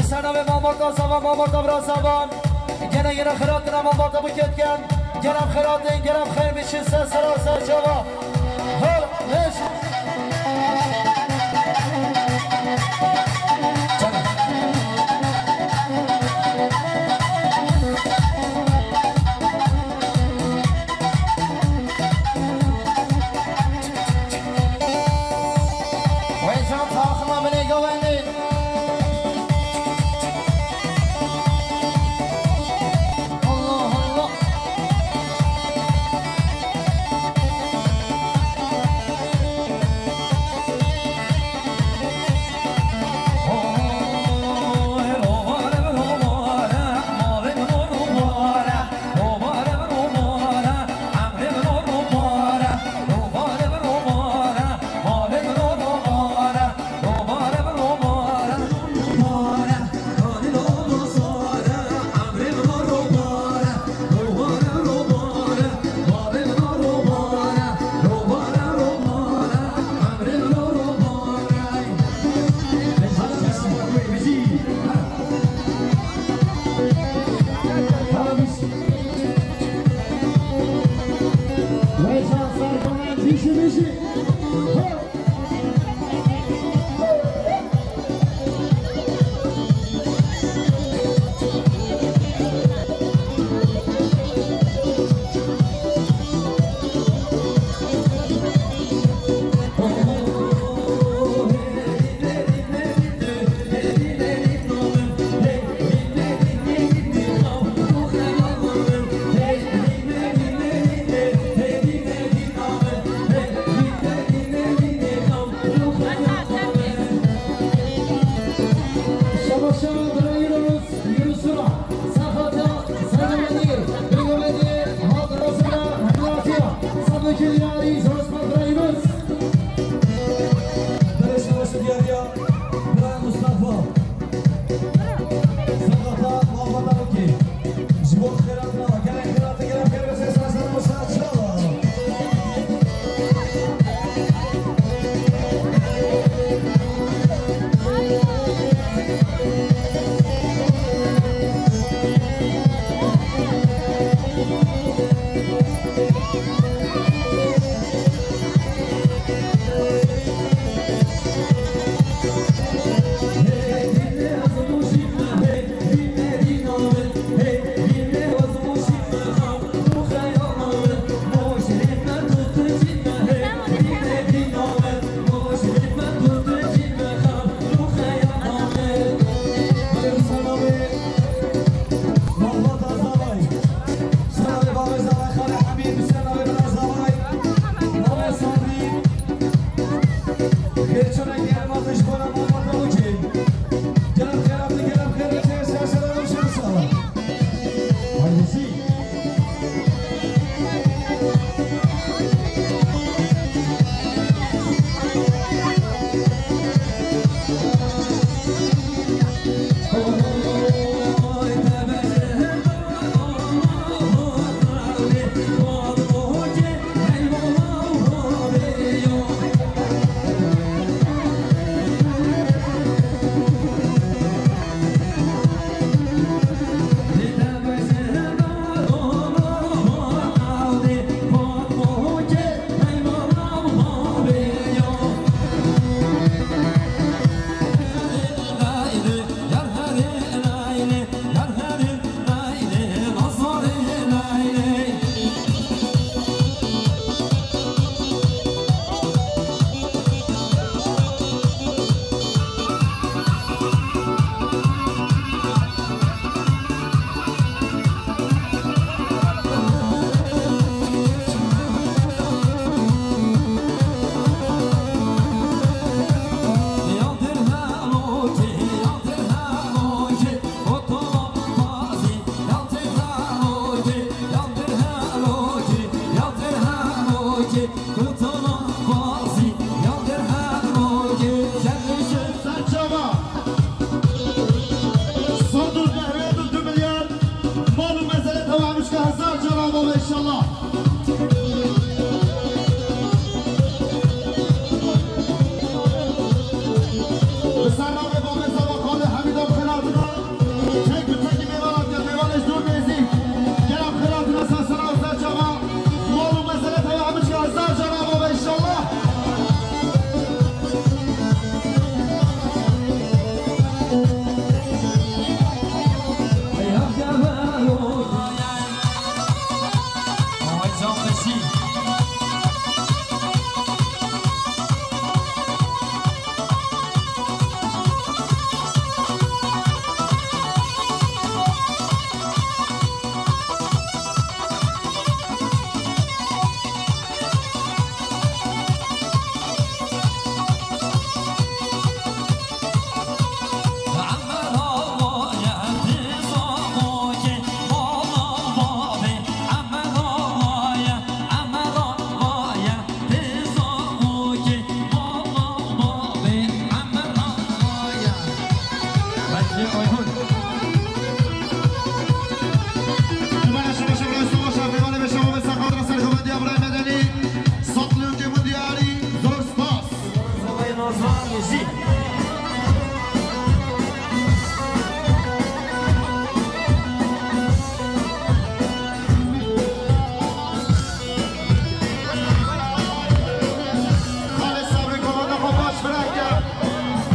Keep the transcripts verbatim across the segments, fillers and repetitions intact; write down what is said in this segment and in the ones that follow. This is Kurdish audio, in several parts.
Ser navê Mamota Savan, Mamota Bira Savan. Gene yine xiratina Mamota Buket ken. Gelem xiratin, gelem xeyr mişin ser sera ser çava. Hol, leş. Wê can taxima min ê govendê. Allah Allah. Jî. Xalê Sebrî, kovanda xwe baş fireh ke.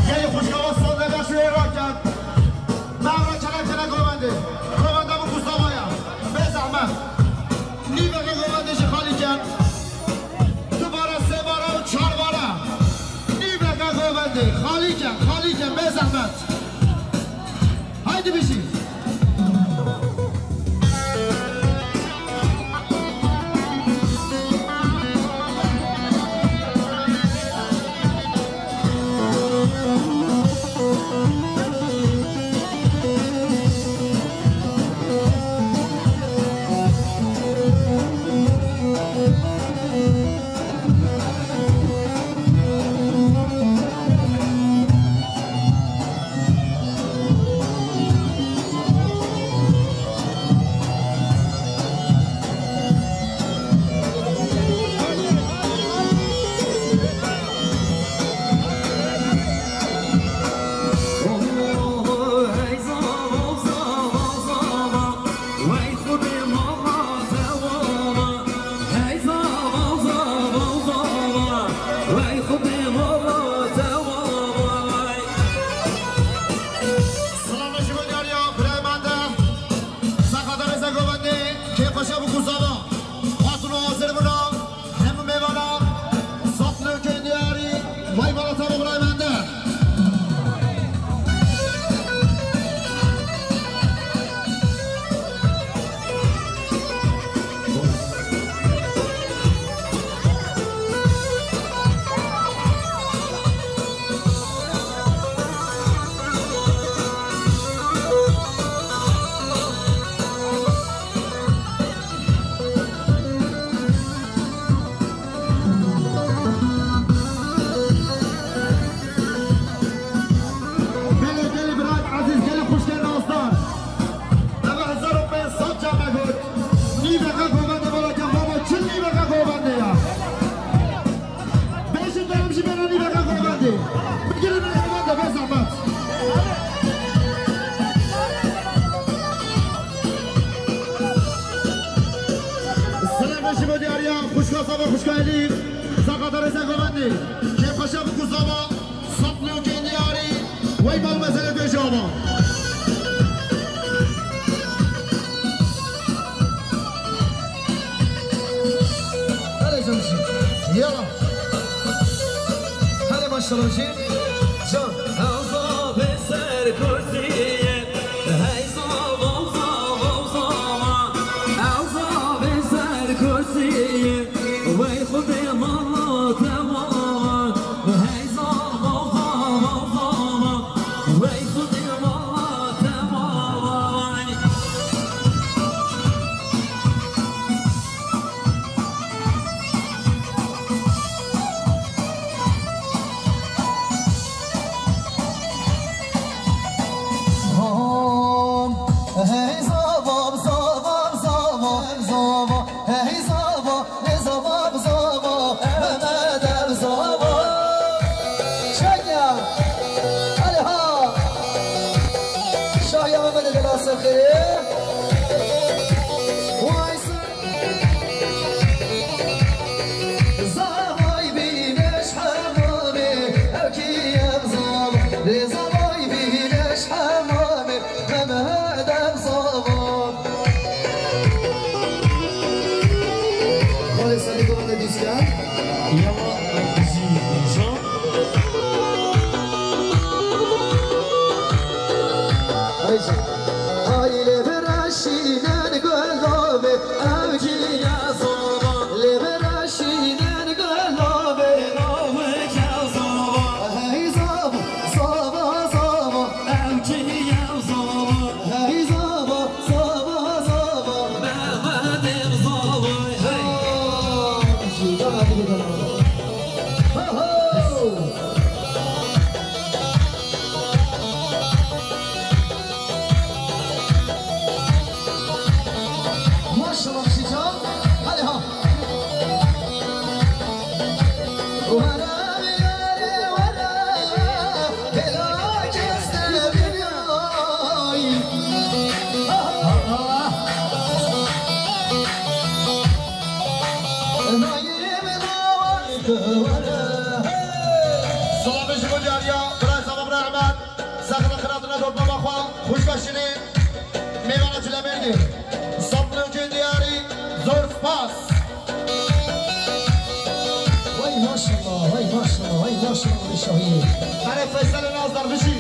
Gelî xwişka we sazê beş wê raket. Mehra çelek çelek govendê. Govenda min Kuzava ye. Bê zehmet. Nîveke govendê jî xalî ken. Du bare, sê bare û çar bare. Nîveke govendê. Xalî ken, xalî ken, bê zehmet. Haydi bijî. Silavê ji bo diyariya birayê mende. Seqata rêze govendê, kêfxweşe bi Kuzava. Xatun û hazir bûna, hemû mêvana, saf lûkên diyarî, vay bala te bo birayê mende. Gelê, gelê birayê ezîz, gelê xwişkê nasdar. Ev hezar û pênc sed cem me got. Nîveke govendê bala ke baba çi nîveke govendê ya. Bêjin derim jî bêne nîveke govendê. Bigirin govendê bê zehmet. Silavê ji bo diyariya xwişka Zava, xwişka Elî, seqata rêze govendê. Kêfxweşe bi Kuzava. Sap lûkên diyarî, wey bal mesele pêş ava. Hele Cemşî, yala. Hele maşallah jî. Can. Ew zavê ser kursiyê, hey zava, zava, zava. Ew zavê ser kursiyê, wey Xwedê mala te mala. Hey zava, zava, zava. Wey Xwedê mala te mala. Hey zava, zava, zava, zava. Hey zava, ne zava, zava, Mehmet ev zava. Şahya, hadi ha. Şahya Mehmet de la seferi. Vay sen. Zavay bîneş hemamê, ev kî ev zava. Lê zavay bîneş hemamê, Mehmet ev zava. Xalê Sedî govende dîsken. Yala jî îşan. Ay jî. Aile bir Birayê zava, birayê Emed, zexre xiratine dotmama xwe, xwişka şirîn, mêvana Çilemêrgê. Sed milyon cê diyarî, zor spas. Vay maşallah, vay maşallah, vay maşallah, vay şahî. Erê Feyselê Nazdar bijî.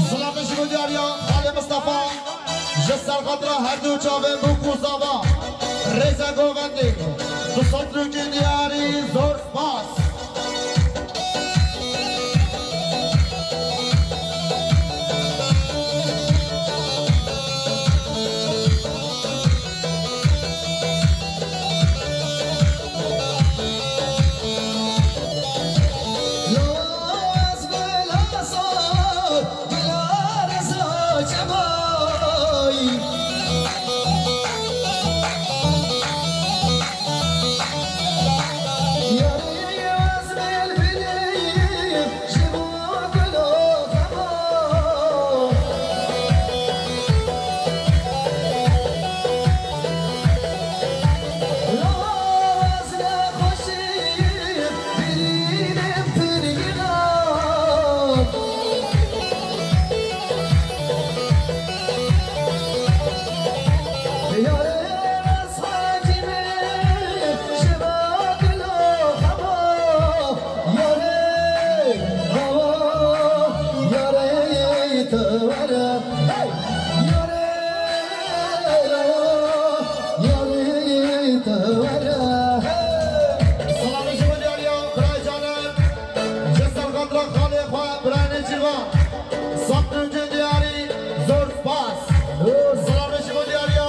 Silavê ji bo diyariya Xalê Mistefa. Ji ser xatira her du çavên bûk û zava, rêze govendê, du sed rûkên diyarî, zor spas. Silavê ji bo diyariya birayê Caner, ji ser xatira xalê xwe birayê Nêçîrvan. Sed milyon cê diyarî, zor spas. Silavê ji bo diyariya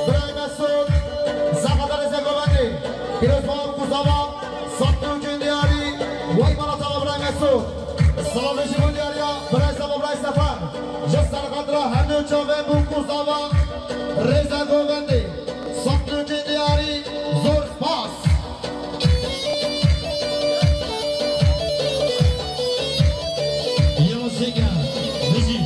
birayê Mesûd, Zexata Rêze Govendê. Pîroz bab ku zava, sed milyon cê diyarî, wey mala zava birayê Mesûd. Silavê ji bo diyariya birayê zava, birayê Sefer. Ji ser xatira her du çavên bûk û zava, rêze govendê. Sed milyon cê diyarî, zor spas. Ya Zeka, Rejî.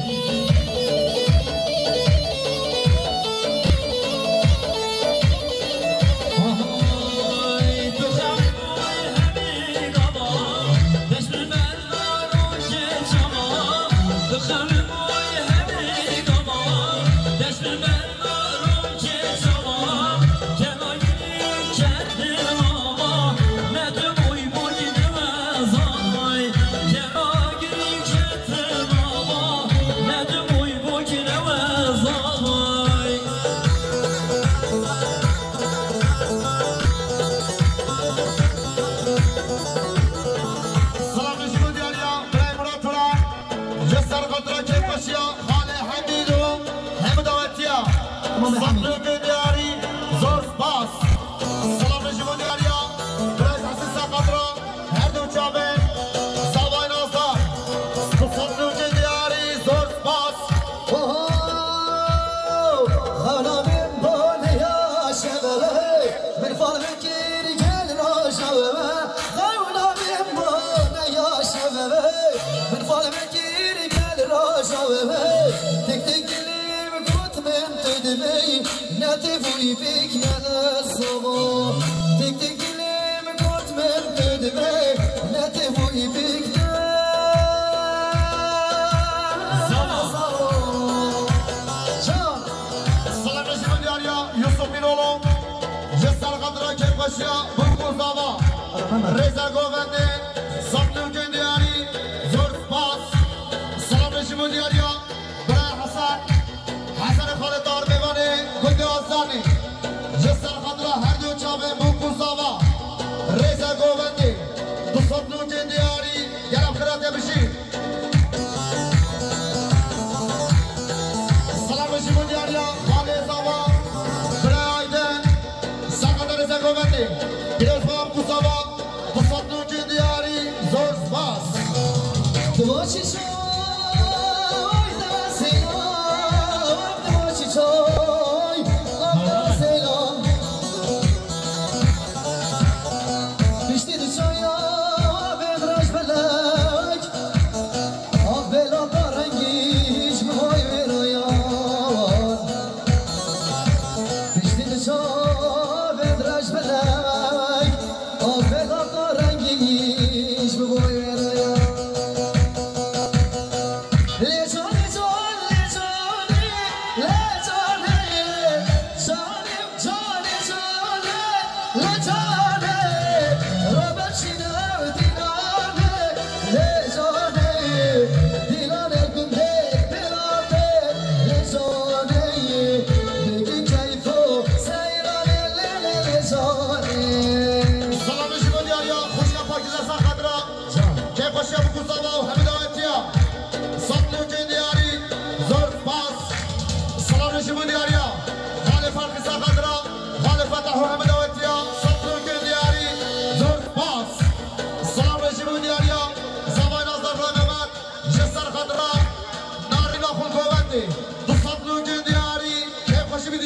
Ahay, tu xew boy hemî gava, dest bi merna roje çava, tu xew boy hemî gava, dest bi merna Silavê ji bo diyariya birayê Murat Turan, ji ser xatira kêfxweşiya xalê Hemîd û hemû dawetiya. Sed milyon cê diyarî, zor spas. Silavê ji bo diyariya birayê Hesî ser xatira her du çavên zavayê Nazdar. Sed milyon cê diyarî, zor spas. Oho! Xewna min bo neya şeve, min fal vekir gel roja we. Xewna min bo neya şeve, min fal vekir gel roja we. Tik tik dilim got min tu divê, ne te bûyî pêk ne ez zava. Tik tik dilim got min tu divê, ne te bûyî pêk ne ez zava. Can. Silavê ji bo diyariya Yusuf Mîrolo, ji ser xatira kêfxweşiya bûk û zava. Rêze govendê, sed milyon cê diyarî, zor spas. Silavê ji bo diyariya birayê Hesen, Hesenê Xalê Tahir Mêvanê, gundê Azanê. Ji ser xatira her du çavên bûk û zava, rêze govendê, du sed milyon cê diyarî, gel em xira te bijî. Silavê ji bo diyariya xalê zava, birayê Aydin, ser xatira rêze govendê, pîroz bab ku zava, du sed milyon cê diyarî, zor spas. Divaçî çay, divaçî çay, divaçî çay, divaçî çay. Piştî di çaya vê roj belek, av bela da rengî ji min vay wêraya.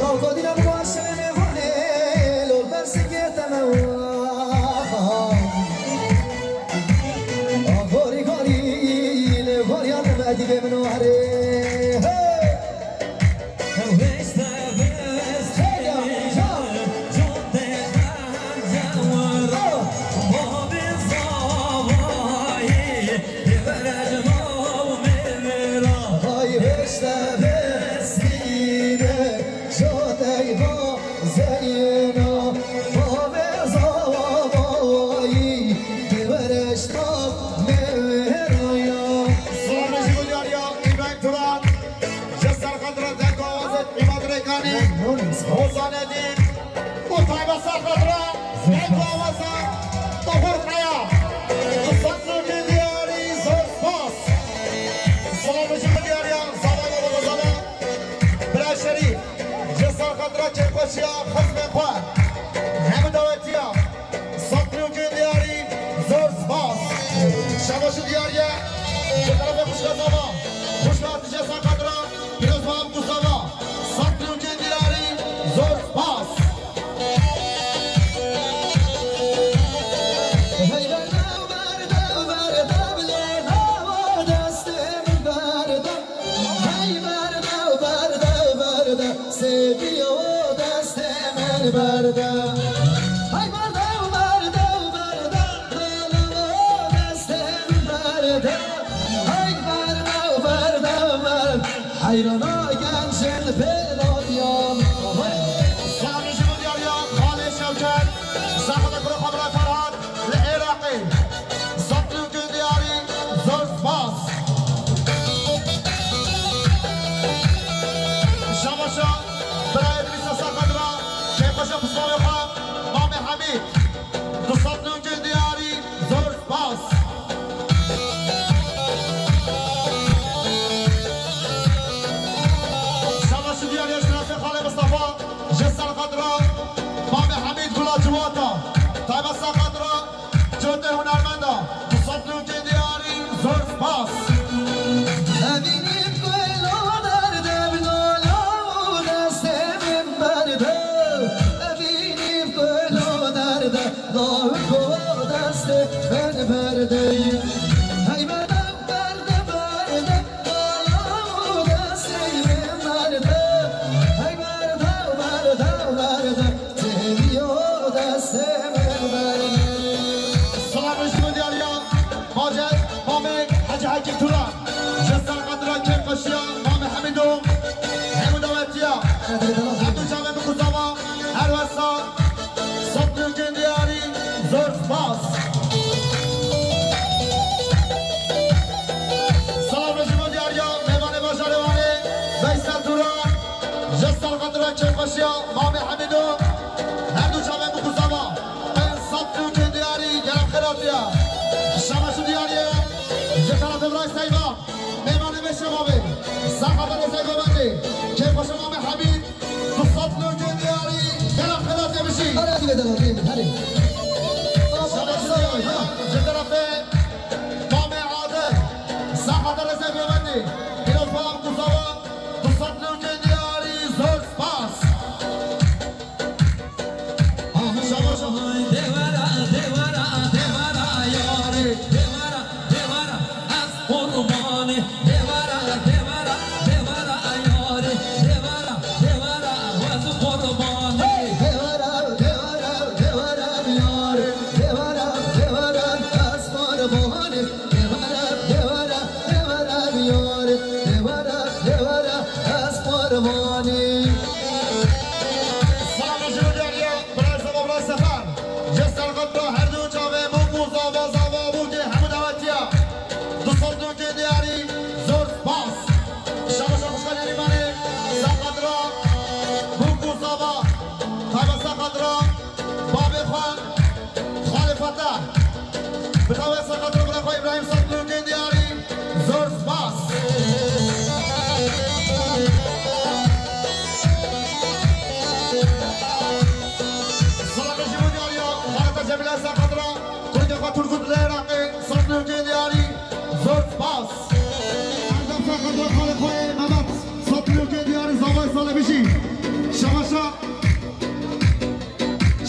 Lo godîna bi wan şevê mêvanê, lo ber singê te me wa. A gorî gorî, lê goriya te me dîvê min warê. Hey! Salam ji bo diyariya Îbrahîm Turan. Ji ser xatir Dengawazê Îmad Rêkanî, Hozan Edîb û taybet ser xatir Dengawazê Tahûr Kaya. Sed nokê diyarî, zor spas. Salam ji bo diyariya Zavay Baba Gozala, Bira Şerîf. Ji ser xatir Kêfxweşiya xizmên xwe. Hemû dawetiya. Sed nokê diyarî, zor spas. Şabaş û diyariye ji terefê xwişka Zava. Xwişka Hatice Sakadra, pîroz Mehab Gusava. Sed nokê diyarî, zor spas. Hey, berdew, berdew, berdew, lê nava destê min ber. Berde. Hey berde, berde, berde, berde, destê min berde. Hey berde, berde, berde, heyrana gencên pêladiyan. Selamê ji bo diyariya Xalê Şewket, Saxada Kuro Xabra Ferhat li Iraqê. Sed milyon diyarî, zor spas. Şabaşa birayê min Îsa Saxadra, kêfxweşa pismamê xwe, Mamê Hemîd. Du sed milyon diyarî, zor spas. Şabaşa diyariya ji xalê Mistefa, ji Saxadra, Mamê Hemîd Gula Civata, taybet Saxadra, Cotê hunermenda, du sed milyon diyarî, zor spas. Evînî bi ku lo derde bi nala û destê min berde. Evînî bi ku lo derde, la û ku destê min berde. Hey berde, berde, berde, nala û destê min berde. Hey berde, berde, berde. Têbiyo destê min berde. Selam ji bo diyariya Macet, Mamê Hecî Hekîm Turan. Ji Serqedra kêfxweşiya Mamê Hemîdo, hemû dawetiya. Hemû çavên min ku zava, her wesa, sed milyon diyarî, zor spas. Selam ji bo diyariya mêvanê bajarê Wanê, Veysel Turan. Ji Serqedra kêfxweşiya Mamê Hemîdo, her du çavên min ku zava, pênc sed milyon diyarî, gelek xêr hatiye. Şabaşa diyariye ji terefê birayê Seyda, mêvanê vê şeva bê. Serqedra Seyda Mendî, kêfxweşa Mamê Hemîd, du sed milyon diyarî, gelek xêr hatiye, bijî. Hadi, hadi, hadi, hadi. Şabaşa diyariye ji terefê Mamê Adil, Serqedra Seyda Mendî, îro fam ku zava, du sed milyon diyarî, zor spas. Şabaş. Dêwera, dêwera, dêwera yarê. Dêwera, dêwera, ez qurbanê. Dêwera, dêwera, dêwera yarê. Dêwera, dêwera, ez qurbanê. Dêwera, dêwera, dêwera yarê. Dêwera, dêwera, ez qurbanê. Dêwera, dêwera, dêwera yarê. Dêwera, dêwera, ez qurbanê. Selam ji bo diyariya birayê Zava, birayê Sefer. Ji Serqedra her du çavê bûk û zava, zava bûkê hemû dawetiya. Du sed milyon diyarî, zor spas. Şabaşa xweşka Nêrîmanê, Serqedra, bûk û zava, taybet Serqedra, babê xwe, Xalê Fetah. Bi dawetiya Serqedra birayê xwe Îbrahîm, sed milyon diyarî, zor spas. Selamê ji bo diyariya Xaleta Cemîla Serqedra, kurikê xwe Turgut li Iraqê, sed milyon diyarî, zor spas. Erdem Serqedra, xalê xwe yê Mehmet, sed milyon diyarî, zavayê salê bijî. Şabaşa.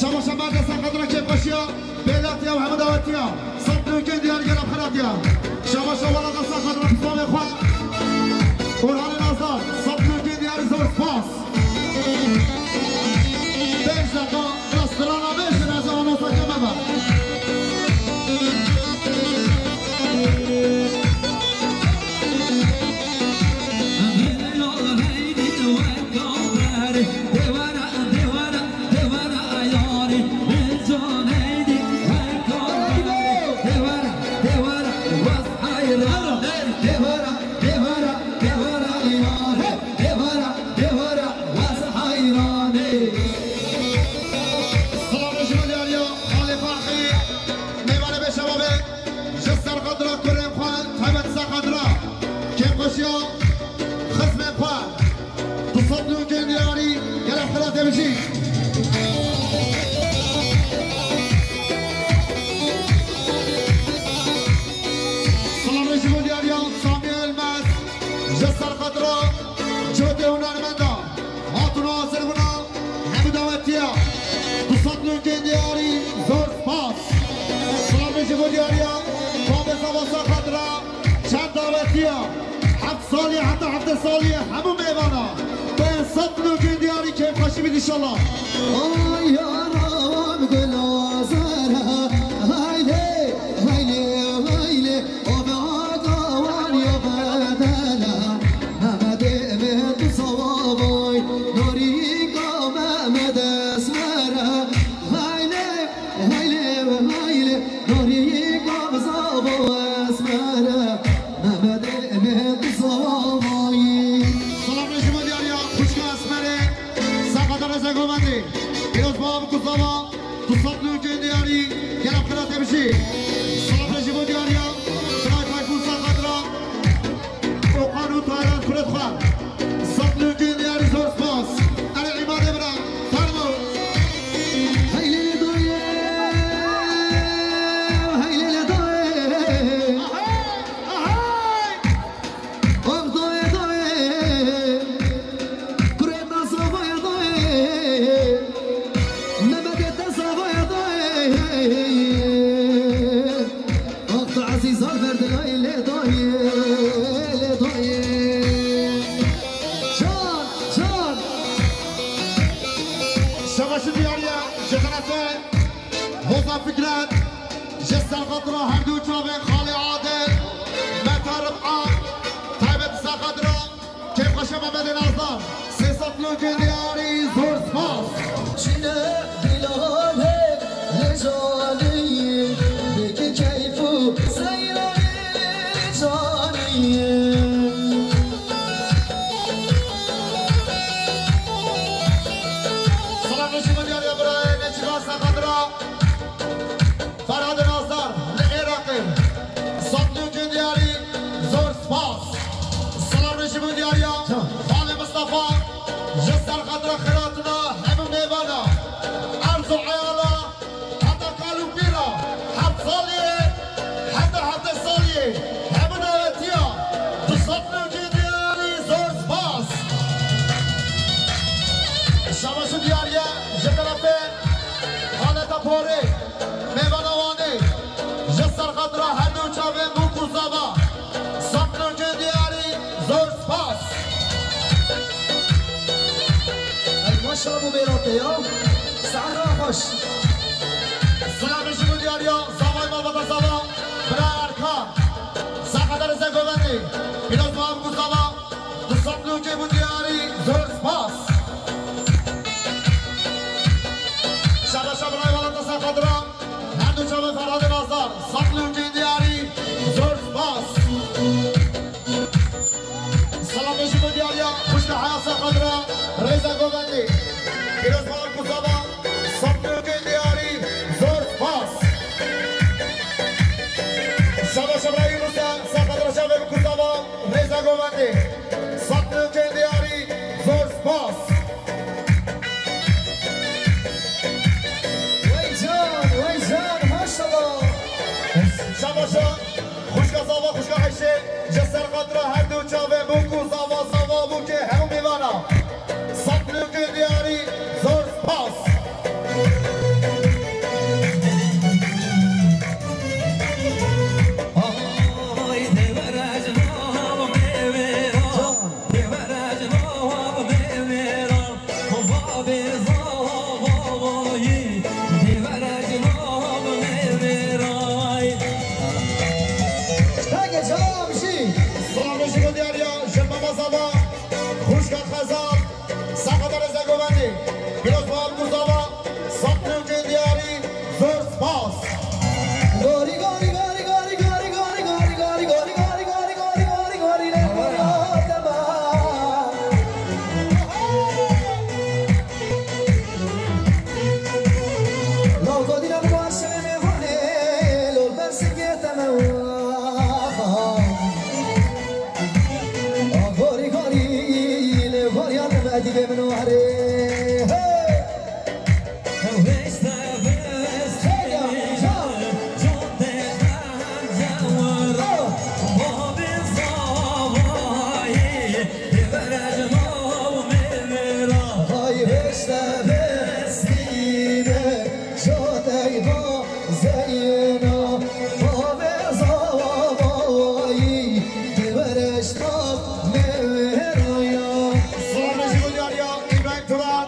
Şabaşa berdesta qedra kêfxweşiya, pêlatiya û hemû dawetiya. Sed milyon diyar gela xiratiya. Şabaşa welata sa qedra pismamê xwe. Orhanê Nazar, sed milyon diyar zor spas. Pênc deqa, biraz strana bêjin, ez ava nota keme be. Silavê ji bo diyariya Xalê Ferhî, mêvanê bêşevabê, ji ser qedra kurên xwe, taybet ser qedra kêfxweşiya xizmên xwe. Du sed nûkên diyarî, gelek xelatê bijî. Silavê ji bo diyariya Samî Elmez, ji ser qedra cotê hunermenda. Hatun hazir bûna, hemû dawetiya. Du sed nûkên diyarî, zor spas. Silavê ji bo diyariya, babê zava ser qedra, çend dawetiya. Heft salî heta heftê salî hemû mêvana. Pênc sed nûkên diyarî kêfxweşî bidî. İnşallah. Ay yaram gül azara, hayle, hayle, hayle, o be agawan ya bedela, Mehmet Emin tu savavay, Norika Mehmet Esmera, hayle, hayle, hayle, Norika zavo Esmera, Mehmet Emin tu savavay. Salam rejîmo diyariya, xwişka Esmerê, Saqata Reza Govendê, pîroz bava bi kuzava, tu sed nûkên diyarî, gelek xira tê bijî. Salam rejîmo diyariya, Bira Tayfûn Saqatra, Okan û Taylan Kuretxan. Sed nûkên diyarî zor spas. Erê Îmadê bira, fermo. Heylê lê dayê, heylê lê dayê. Ahay, ahay. Of dayê, dayê. Kurê te savaya dayê. Mehmetê te savaya dayê. Ax tu ezîzan berdilay lê dayê, lê dayê. Can, can. Şebaşi diyariye, ji xerafe, Hoza Fikret, ji ser xatira her du çavên xalê Adil, Meta Rib'a, taybet ser xatira. Kêfxweşe Mehmedê Nazdar, sê sed nûkên diyarî, zor spas. Çine Bilalê lê canî, bêkî keyf û seyranê lê canî. Salam rejîmo diyariya birayê Neçîba Saqadra. Ferhadê Nazdar li Iraqê. Sed nûkên diyarî, zor spas. Salam rejîmo diyariya. Balê Mistefa, ji ser xatira xiratina hemû mêvana. Erz û eyala, heta kal û pîra, heft saliyê, heta hevdeh saliyê, hemû dawetiya. Du sed nûkên diyarî, zor spas. Şabaş û diyariye, ji terefê Xaleta Porê, mêvana Wanê, ji ser xatira her du çavên bûk û zava, sed nûkên diyarî, zor spas. Ey maşallah bu mêratê ya. Sehra xweş. Silavê ji bo diyariya zavay malbata zava, bira Erkan. Saqata Reza Govendê, pîroz bû zava. Du sed nûkê bû diyarî, zor spas. Şabaş birayê malbata Saqadra, her du çavên Ferhadê Nazdar, sed nûkê diyarî, zor spas. Salamê ji bo diyariya xwişka heya Saqadra, Reza Govendê. Pîroz bû zava, sed nûkê diyarî, zor spas. Şabaş birayê Yunus e, Saqadra çavê bû zava. Reza Govendê, sed nûkên diyarî, zor spas. Wey can, wey can, maşallah. Şabaşa, xwişka zava, xwişka Eyşê, ji ser xatira her du çavên bûk û zava, zava bûkê hemû mêvana. Sed nûkên diyarî, zor spas. Salam rejî bo diyariya, ji mama zava, xwişka Xezal, Saqata Reza Govendê, pîroz bû zava, sed nûkên diyarî, zor spas. Gorî, gorî, gorî, gorî, lê gorî hatema. Law godîna bi guaşê mêvanê, lol ber singê te me waxa. Gorî, gorî, lê gorî hatema, dîvê min warê. Hey! Salam rejî bo diyariya, Îbrahîm Turan.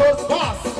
Toz bas.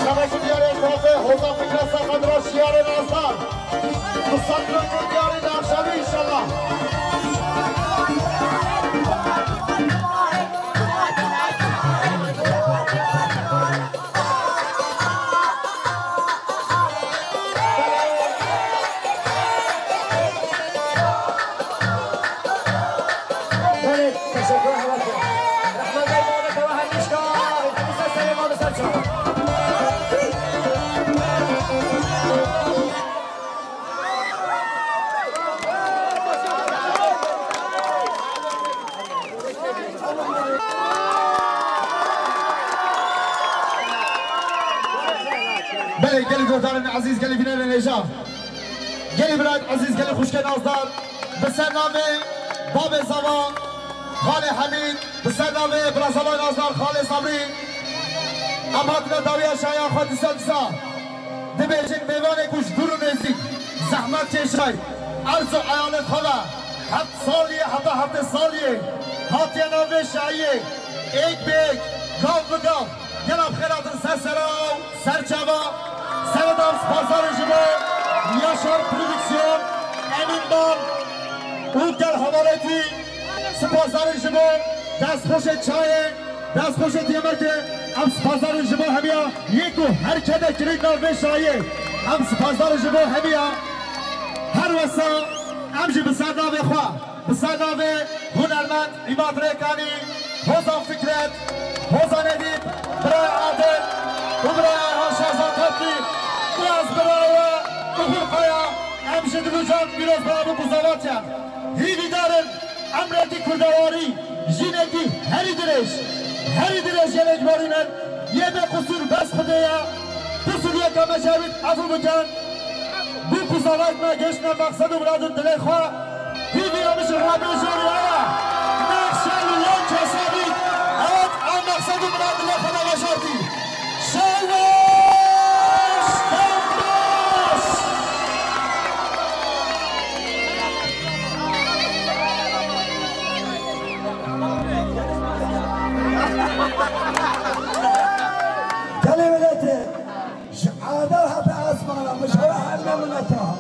Şevekî diyarê kafe, Hozan Fikret Sakadra şiyarê Nazan. Bi sed rojên diyarê di akşamî înşallah. Belê, teşekkür ederim. Rahmet Bey, Muhammed Tevahar Nişka, hepimize selam, hadi sen çal. Belê, gelî guhdarên ezîz, gelî bînerên hêja. Gelî birayên ezîz, gelî xwişkên nazdar, bi ser navê Babê Zava, Xalê Hemîd, bi ser navê Birazava Nazdar, Xalê Sabrî, em hatine dawiya şaya xwe dîsa dîsa. Dibêjin mêvanê ku ji dûr û nêzîk zehmet kêşay, erz û eyalê xwe ve heft saliyê heta heftê saliyê hatiye navê şayiyê, êk bi êk, gav bi gav, gela bi xêr hatin ser sera û ser çava. Serê de em spasdarê ji bo Yaşar Prodüksiyon, Emîn Bal û gel hevalêtî, spasdarê ji bo destxweşê çayê, destxweşê diyemekê, em spasdarê ji bo hemiya yê ku her kete kirî nav vê şayê. Em spasdarê ji bo hemiya. Her wesa em jî bi ser navê xwe, bi ser navê hunermend Îmad Rêkanî, Hozan Fikret, Hozan Edîb, birayê Adil û birayê Ayhan Şahzad Tatlî û ez birayê we Uxur Kaya, em ji dil û can pîroz birabû ku zava çend. Hîvîdar in emrekî kurdewarî, jînekî herî dirêj, herî dirêj yê lêkbarînin, yê bê qusûr bes Xwedê ye. Qusûriyeke me ji hev î efû bikin. Bû ku zavayek me gihiştine mexsed û miradên dilê xwe. Hîvî em ji Rebê jor heye. Nexşe li wan kesabî. Evet, ew mexsed û mirad dilê xwe de veşartî. Şev baş, dem baş. Gelê miletê. Ji erdê heta esmana, min ji we hemî minnetdar.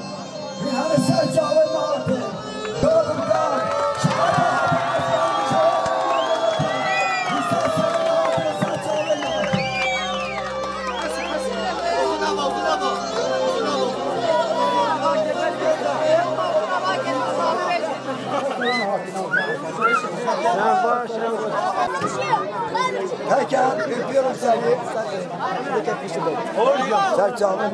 Wî hemî ser çavê me hate. Dor bi dar. Ji erdê heta esmana, min ji we hemî minnetdar. Wî ser çavê me hate, ser çavê me hate. Peki, öpüyorum seni. Sen canım.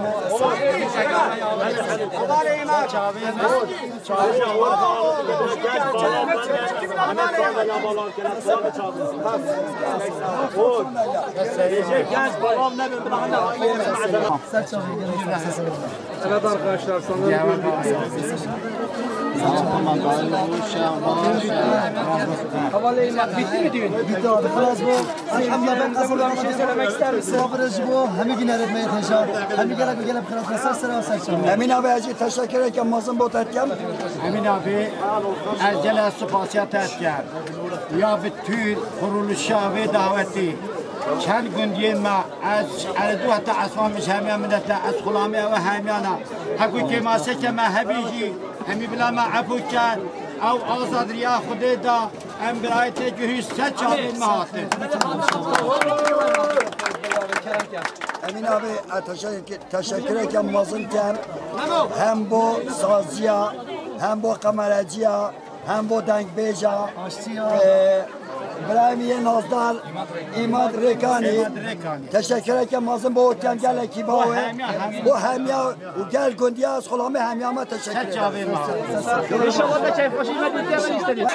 Genç babam ne bileyim. Evet arkadaşlar, sanırım gördüğünüz gibi. Bitti mi düğün? Bitti abi, xelas bû. Elhamdülillah, ben buradan bir şey söylemek ister misin? Sabır ji bo hemî bînerê me hêja. Hemî gelek gelek xelas ser ser. Emîn abi, ez jî teşekkür ederim, mezin bo te dikim. Emîn abi, ez gelek spasiya te dikim. Ya bi tu kuruluşa vê davetî. Çend gundiyên me, ez eredu heta esma min ji hemiya min dete, ez xulamê ew hemiyana. Hekû kêmaseke me hebî jî, hemî bila me efû ker, ew azad riya Xwedê da, em birayê tê cihî ser çavên me hatin. Emîn abi, e, teşekkür, teşekküreke mezin kem. Hem bo saziya, hem bo kameracıya, hem bo dengbêja, e, birayê min yê nazdar Îmad Rêkanî. Teşekküreke mezin bo kem gelekî bawe. Bo hemiya û gel gundiya ez xulamê hemiya me teşekkür ederim. İnşallah da keyfbaşî me dîtiye me îşterî.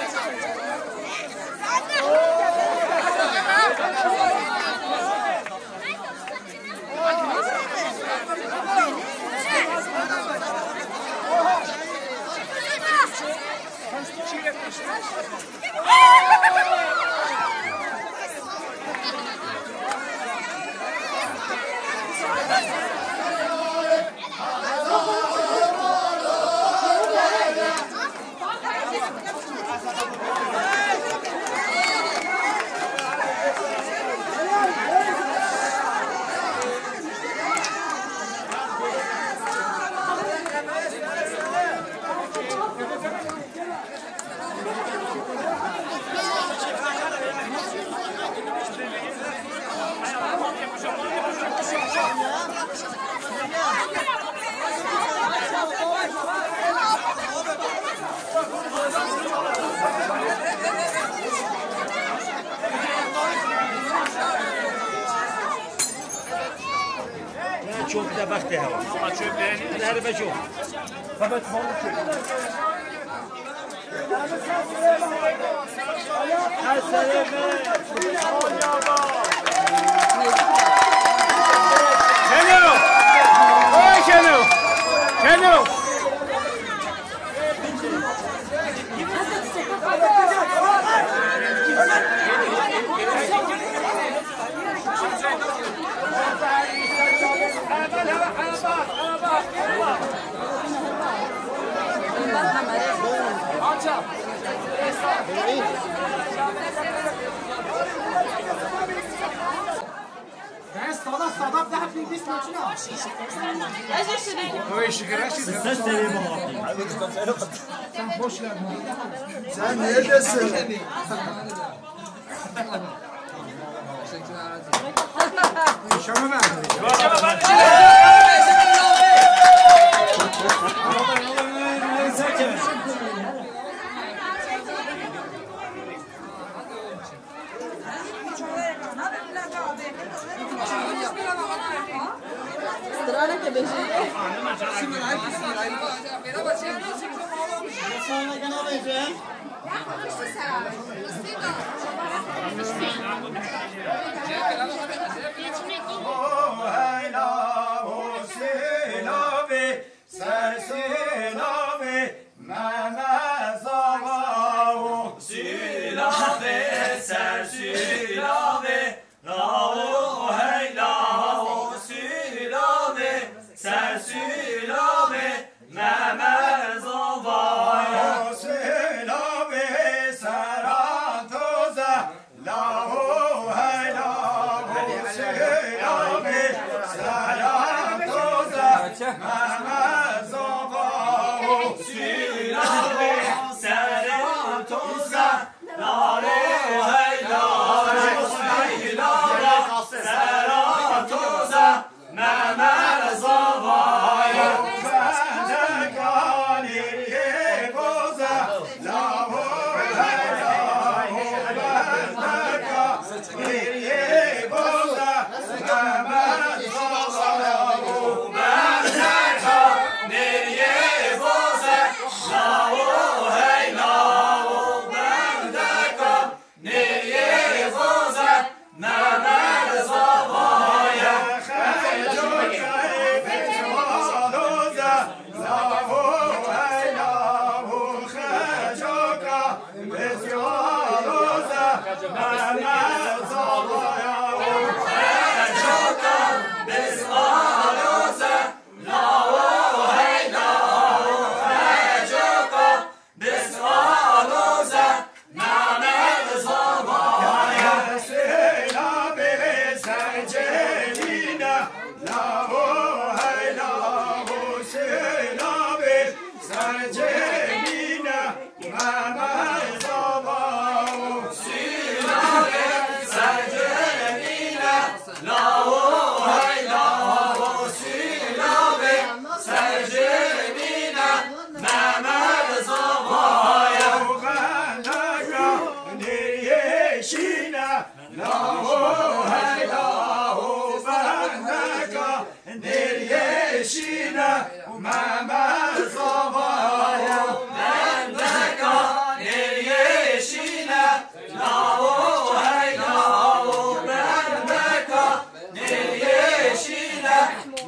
Çok da bextê hewa. Her be çok. Şenol! Oy Şenol! Şenol! Ben sada sada daha bir biz maçına. Ses seni bağlı. Sen hoş geldin. Sen neredesin? Straneke bêjî. Ser sîlavê Meme Zava û sîlavê, ser sîlavê Lawo hey lawo sîlavê, ser sîlavê Meme Zava ye. Sîlavê seran toze, lawo hey lawo sîlavê seran toze, Meme Zava û sîlavê seran toze. Lale hey lale, sîlavê seran toze, Meme Zava ye. Bendeka nêrî yê boze, lawo hey lawo, bendeka nêrî yê boze, Meme Zava ye. Bendeka nêrî yê boze, lawo hey lawo, bendeka Nêrîyê boze, Meme Zava ye. Xecoka bêcwa doze, lawo hey lawo xecoka bêcwa doze, Meme Zava ye. Xecoka bêcwa doze, lawo hey lawo xecoka Bes aloze, name zava. Ya Resula bê Lawo hey lawo bendeka nêriyê şîne û me me zavaya. Bendeka nêriyê şîne, lawo hey lawo bendeka nêriyê şîne,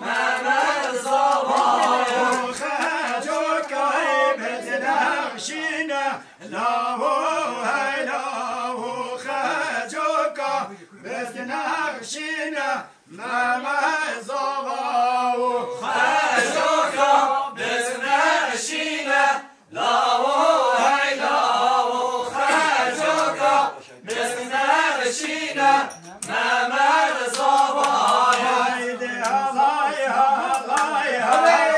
me me zavaya. Xecoka ê bidnexşîne, lawo hey lawo xecoka bidnexşîne, me me zavao. Xecoka bidnexşîne, lawo hey lawo xecoka bidnexşîne, me me zavao. Haydi halay halay halay.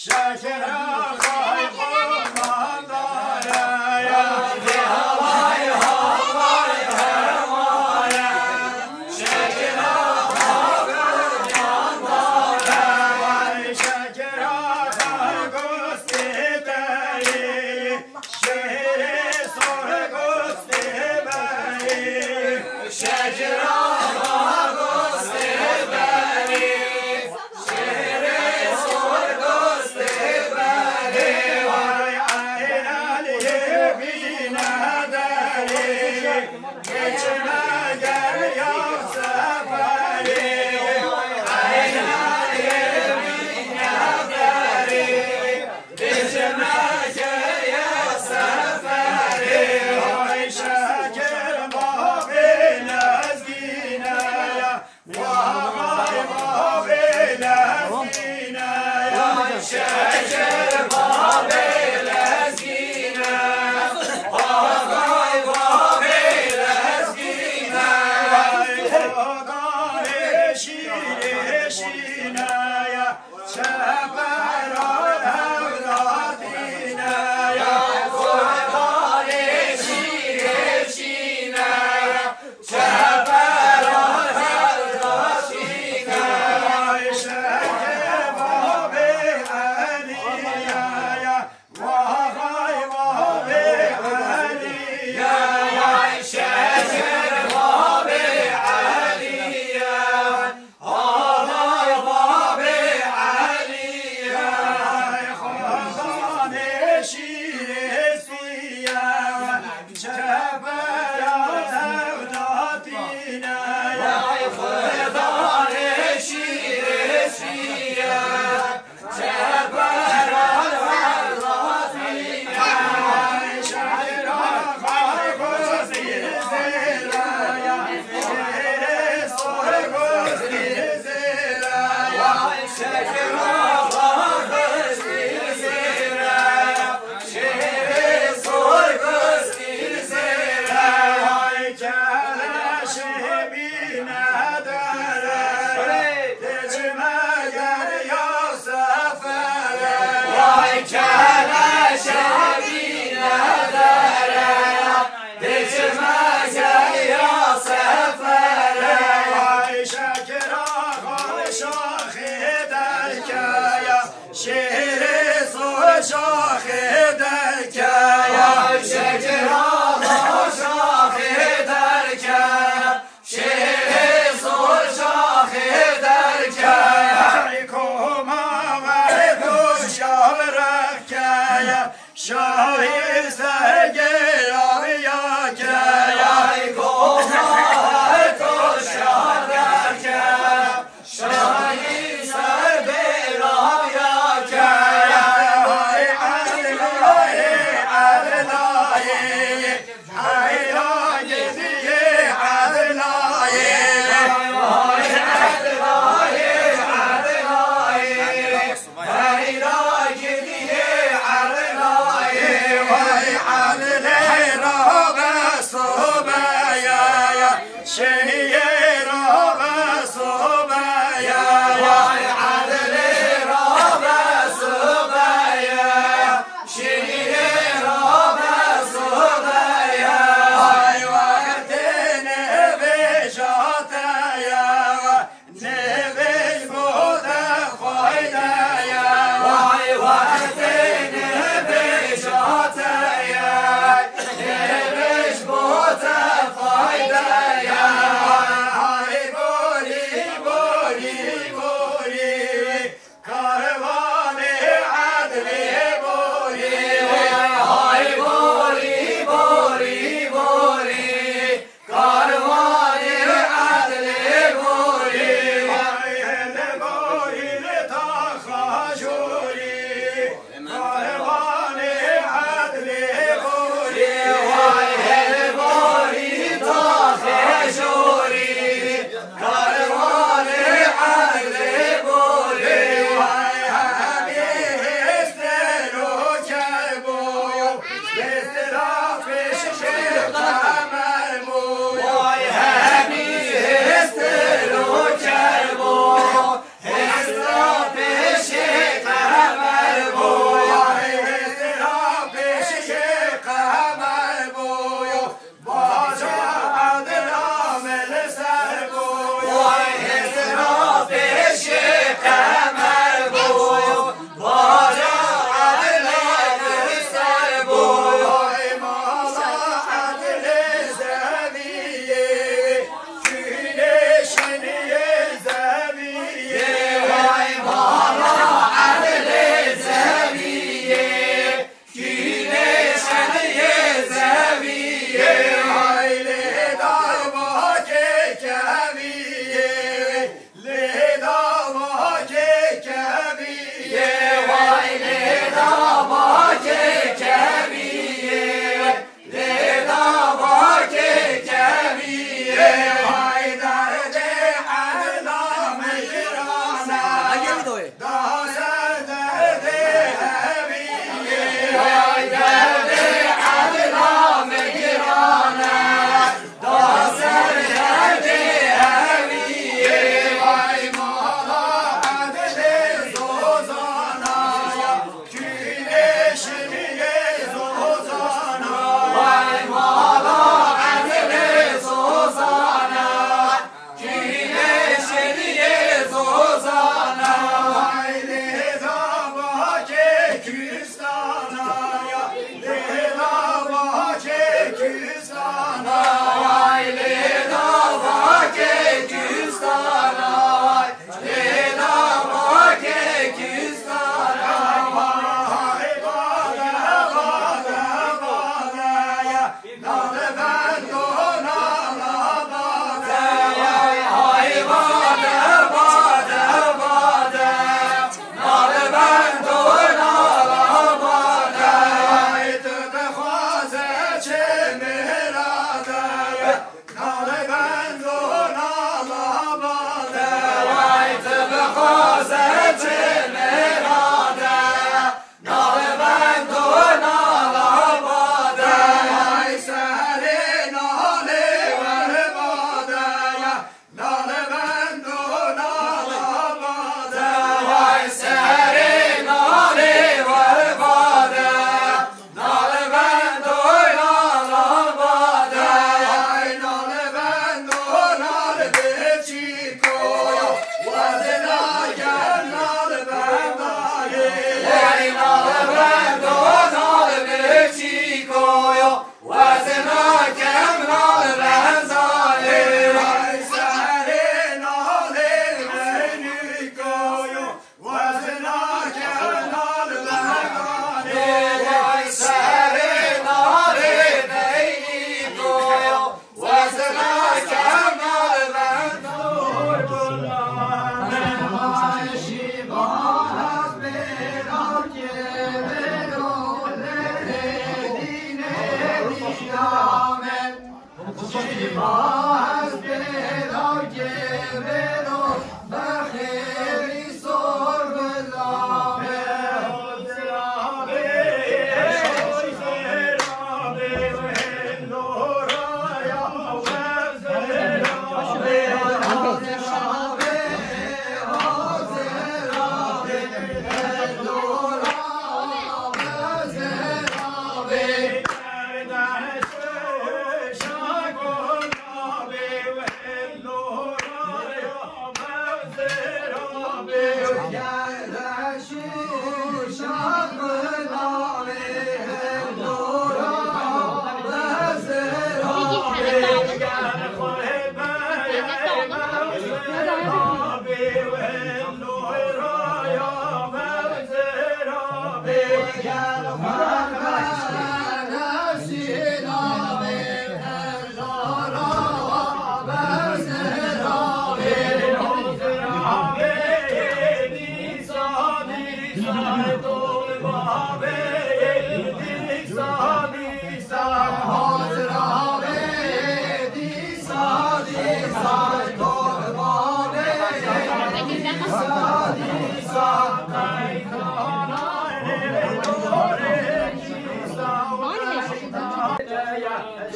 Şekera xay xurmandara ya. Halay halay hewaya. Şekera xay xurmandara ya. Şekera xay gostê berê. Şehre sor gostê berê. Şekera xay gostê berê. Şehre sor gostê berê. Ay elalê bîne derê. Geçme ger ya seferê. Ay elalê bîne derê. Geçme ger ya seferê. Ay şekir babê lezgîne ya. Vay vay bê lezgîne ya, şeker babê lezgîne. Vay vay bê lezgîne. Vay Xudanê şîrê şîne ya, çepera hevratîne ya. Xudanê şîrê şîne ya. Çepera hevdatîne ya. Vay Xudanê şîrê şîye. Çepera hevdatîne. Vay şehra xarxozî zêra ya. Şehre sorgozî zêra ya. Vay şehra xarxozî zêra ya. Şehre sorgozî zêra. Ay keleşê bîne dere. Dicime ger ya sefere. Ay keleşê bîne dere. Dicime ger ya sefere. Ay şekira xal şaxê derkeye. Şehre sor şaxê derkeye. Şekira xal şaxê derkeye. Şehre sor şaxê derkeye. Koma ve doşal rexkeye. Şahî sergê aviya keye. Koma ve doşal rexkeye. Şahî ser bêra ya keye. Ay Edlayê, Edlayê. Heyra gidiye Edlayê. Ay Edlayê, Edlayê. Heyra gidiye Edlayê. Ay Edlayê.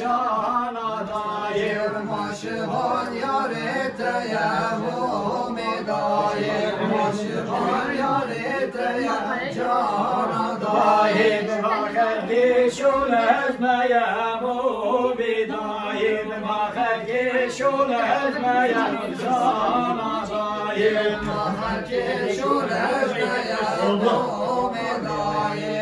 Cana dayê, maşiban yarê te ye, Momê dayê, maşiban yarê te ye, cana dayê. Xelkê şûlej me ye, Momê dayê, xelkê şûlej me ye, cana dayê. Xelkê şûlej me ye, Momê dayê,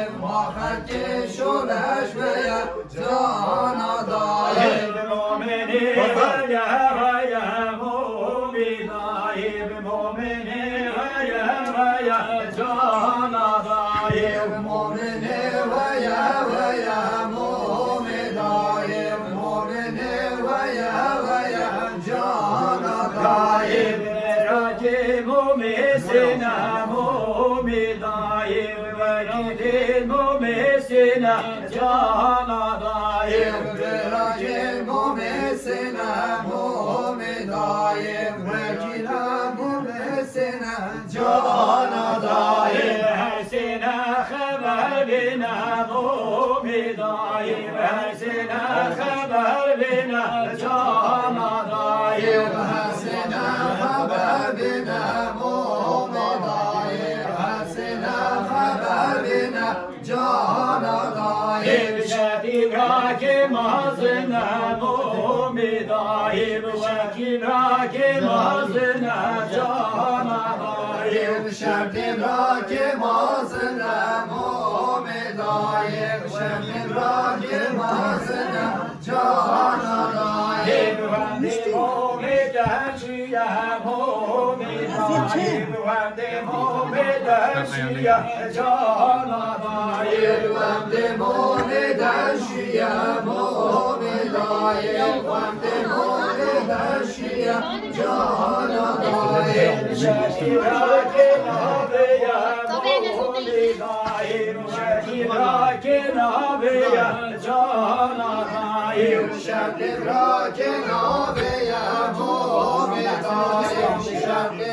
xelkê şûlej me ye. Cana dayê. Momînê heye heye, Momî dayê, Momînê heye heye, cana dayê. Momînê heye heye, Momî dayê, Momînê heye heye, cana dayê. Berakê Momê sêne, Momî dayê, berakê Momê sêne. Cana dayê. Berakê Momê sêne, Momê dayê. Wekîla Momê sêne, cana dayê. Her sêne xeber bêne, Momê dayê. Her sêne xeber bêne, cana dayê. Her sêne xeber bêne, Momê dayê. Her sêne xeber bêne, cana dayê. Ev şertî birakê mezin e, Momê dayê. Ev şertî birakê mezin e, cana dayê. Ev şertî birakê mezin e, Momê dayê. Ev şertî birakê mezin e, cana dayê. Ev wendê Momê te çûye, Momê dayê. Wendê Momê te çûye, cana dayê. Wendê Momê te çûye, Momê dayê. Wendê Momê te çûye, cana dayê. Şehîra kê navê ye, Momê dayê. Şehîra kê navê ye, cana dayê. Şehîra kê navê ye, Momê dayê. Şehîra kê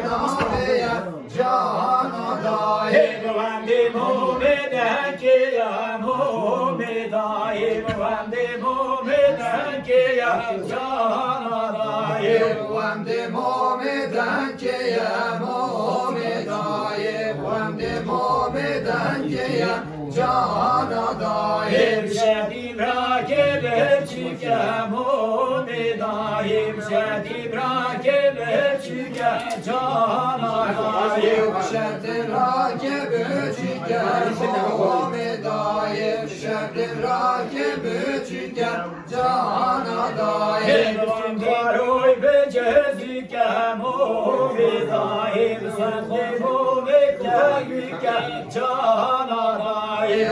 navê ye, cana dayê. Wendê Momê dengê ye, Momê dayê. Wendê Momê dengê ye, cana dayê. Wendê Momê dengê ye, Momê dayê. Wendê Momê dengê ye, cana dayê. Şehîra kê biçûk e, Momê dayê. Şehîra kê biçûk e, cana dayê. Şehîra kê biçûk e, Momê dayê. Şehîra kê biçûk e, cana dayê. Xaroy bi cezî ke, Momê dayê. Xaroy bi cezî ke, cana dayê.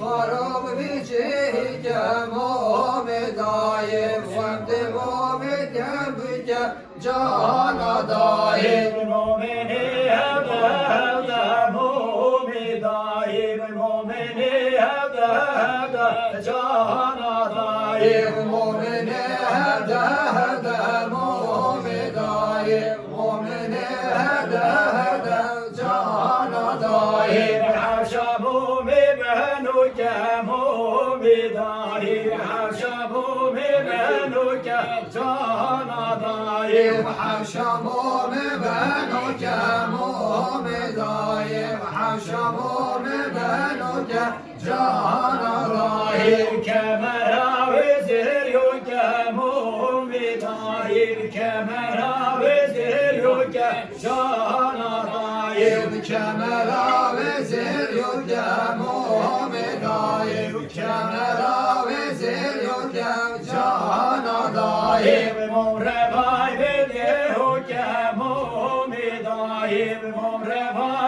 Xaroy bi cezî ke, Momê dayê. Wendê Momê te bike, cana dayê. Momînê hevde hevde, Momê dayê. Momînê hevde hevde, Cana dayê, mominê hede hede, momê dayê, mominê hede hede, cana dayê. Hevşa momê beno ke, momê dayê, hevşa momê beno ke, cana dayê. Hevşa momê beno ke, momê dayê, hevşa momê beno ke, cana dayê. Kemera wê zêr yo ke, momê dayê, kemera wê zêr yo ke, cana dayê. Kemera wê zêr yo ke, momê dayê, kemera wê zêr yo ke, cana dayê. Mom revay bê dê ho ke, momê dayê, mom revay